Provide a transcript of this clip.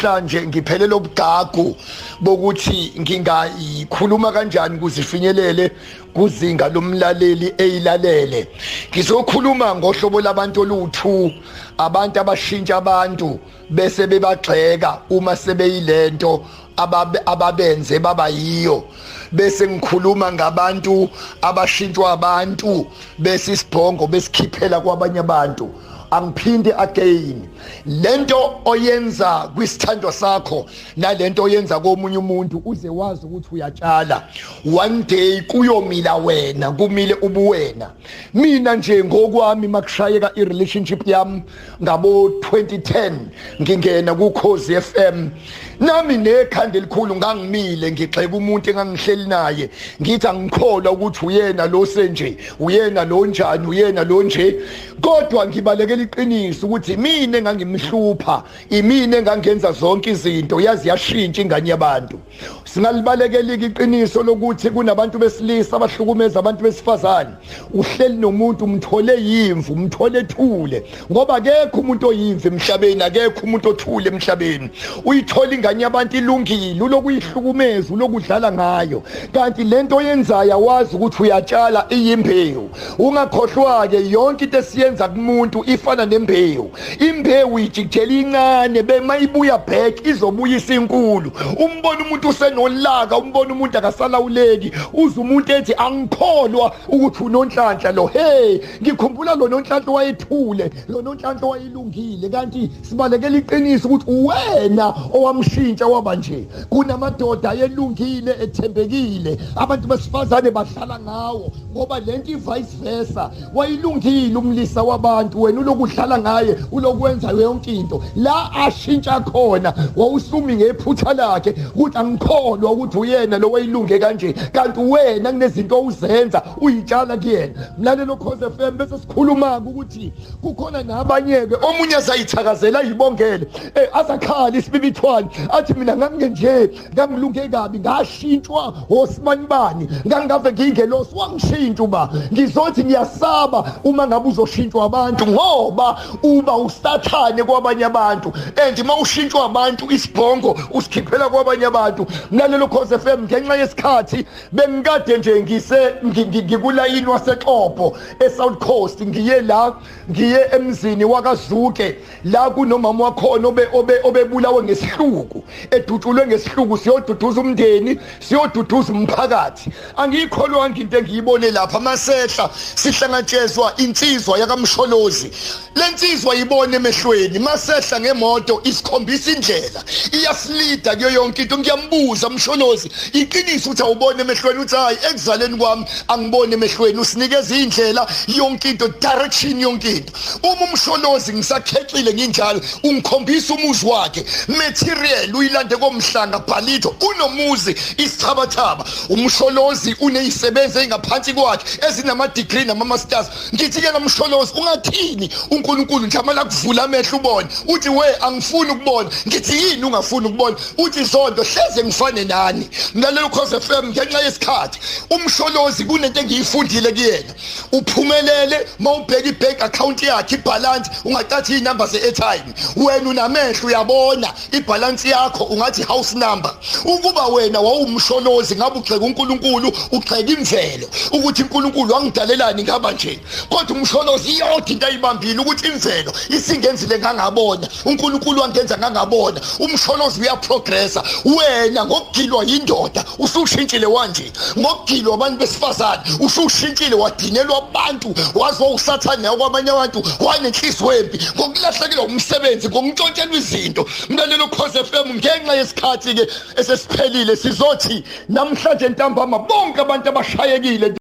Namhlanje ngiphelele ubugagu bokuthi ngingayikhuluma kanjani ukuze ifinyelele kuzinga lomlaleli eyilalele. Ngizokhuluma ngohlobo labantu oluwu-2, abantu abashintsha abantu bese bebagxeka uma sebeyilento ababenze baba yiyo, bese ngikhuluma ngabantu abashintshwa abantu bese isibhongo besikhiphela kwabanye abantu. Angiphinde again, lento oyenza kwisithandwa sakho nalento oyenza komunye umuntu, uze wazi ukuthi uyatshala, one day kuyomila wena, kumile ubuwena. Mina nje ngokwami, makushayeka i-relationship yami ngabo 2010, ngingena kuKhozi FM, nami nekhanda elikhulu, ngangimile ngigxeka umuntu engangihleli naye, ngithi angikholwa ukuthi uyena lo senje, uyena lo njani, uyena lo nje. Kodwa ngibalekela iqiniso ukuthi mina engangimhlupha, imina engangenza zonke izinto, yazi yashintsha ingane yabantu. Singalibalekeli iqiniso lokuthi kunabantu besilisa abahlukumeza abantu besifazane. Uhleli nomuntu, umthole yimvu, umthole ethule, ngoba akekho umuntu oyimvu emhlabeni, akekho umuntu othule emhlabeni. Uyithola ingane yabantu ilungile, ulokuyihlukumeza, ulokudlala ngayo, kanti lento oyenzayo awazi ukuthi uyatshala, iyimbewu. Ungakhohlwa-ke, yonke into esiyenza kumuntu ifana nembewu. Imbewu ijikijela incane, bema ibuya back izobuya isinkulu. Umbona umuntu usenolaka, umbona umuntu akasalawuleki, uze umuntu ethi angikholwa ukuthi uNonhlanhla lo. Hey, ngikhumbula lo Nonhlanhla wayethule, lo Nonhlanhla wayelungile, kanti sibalekela iqiniso ukuthi uwena owamshintsha waba nje. Kunamadoda ayelungile, ethembekile, abantu besifazane badlala ngawo, ngoba lento i-vice versa. Wayilungile umlisa wabantu, wena ulokudlala ngaye, ulokwenza yonke into. La ashintsha khona, wawusumi ngephutha lakhe ukuthi angikholwa ukuthi uyena lo wayilunge kanje, kanti wena kunezinto owuzenza, uyitshala kuyena. Mlalelo Khozi FM, bese sikhuluma ukuthi kukhona nabanye-ke, omunye azayithakazela, ayibongele, azakhala isibibithwane, athi mina ngangingenje, ngangilunge kabi, ngashintshwa osibanibani, ngangingave ngiyingelosi, wangishintsha. Uba ngizothi ngiyasaba uma ngabe uzoshintshwa abantu, ngoba uba usathane kwabanye abantu, and uma ushintshwa abantu isibhongo usikhiphela kwabanye abantu. Mlalelo Khozi FM, ngenxa yesikhathi, bengikade nje ngise ngikulayini waseXobho eSouth Coast, ngiye la, ngiye emzini wakaZuke la kunomama wakhona obe obebulawe ngesihluku, edutshulwe ngesihluku. Siyoduduza umndeni, siyoduduza umphakathi. Angiyikholwanga into engiyibone lapha. Masehla sihlangatshezwa insizwa yakaMsholozi. Lensizwa ibone emehlweni. Masehla ngemoto, isikhombisa indlela, iyasilida kuyo yonke into. Ngiyambuza, "Msholozi, iqiniso ukuthi awubone emehlweni?" Uthi, "Hayi, ekuzaleni kwami angibone emehlweni." Usinikeza indlela, yonke into, direction, yonke into. Uma uMsholozi, ngisakhexile nginjalo, ungikhombisa umuzi wakhe, material uyilande komhlanga bhalitho, unomuzi isithabathaba. UMsholozi uneyisebenzi ezingaphansi kwakhe ezinama degree nama masters. Ngithi ke, "Msholozi, ungathini uNkulunkulu nje amala kuvula amehlo ubone?" Uthi, "We, angifuni ukubona." Ngithi, "Yini ungafuni ukubona?" Uthi, "Zonto hleze ngifane nani." Mlalelo Khozi FM, ngenxa yesikhathi, uMsholozi kunento engiyifundile kuyena. Uphumelele. Mawubheka i-bank account yakhe, ibalance ungacathi iy'namba ze-airtime. Wena unamehlo, uyabona ibalance yakho ungathi house number. Ukuba wena wawumsholozi, ngabe ugxeka uNkulunkulu, ugxeka imvelo, ukuthi uNkulunkulu wangidalelani ngaba nje. Kodwa umsholozi iyodwa into ayibambile, ukuthi imvelo isingenzile ngangabona, uNkulunkulu wangenza ngangabona. Umsholozi uyaprogressa. Wena ngokugilwa yindoda usushintshile wanje, ngokugilwa abantu besifazane usushintshile, wadinelwa abantu, waziwa usathane kwabanye abantu, wanenhliziyo embi, ngokulahlekelwa umsebenzi, ngokuntshontshelwa izinto. Mlalelo Khozi FM, ngenxa yesikhathi ke esesiphelile, sizothi namhlanje ntambama bonke abantu abashayekile.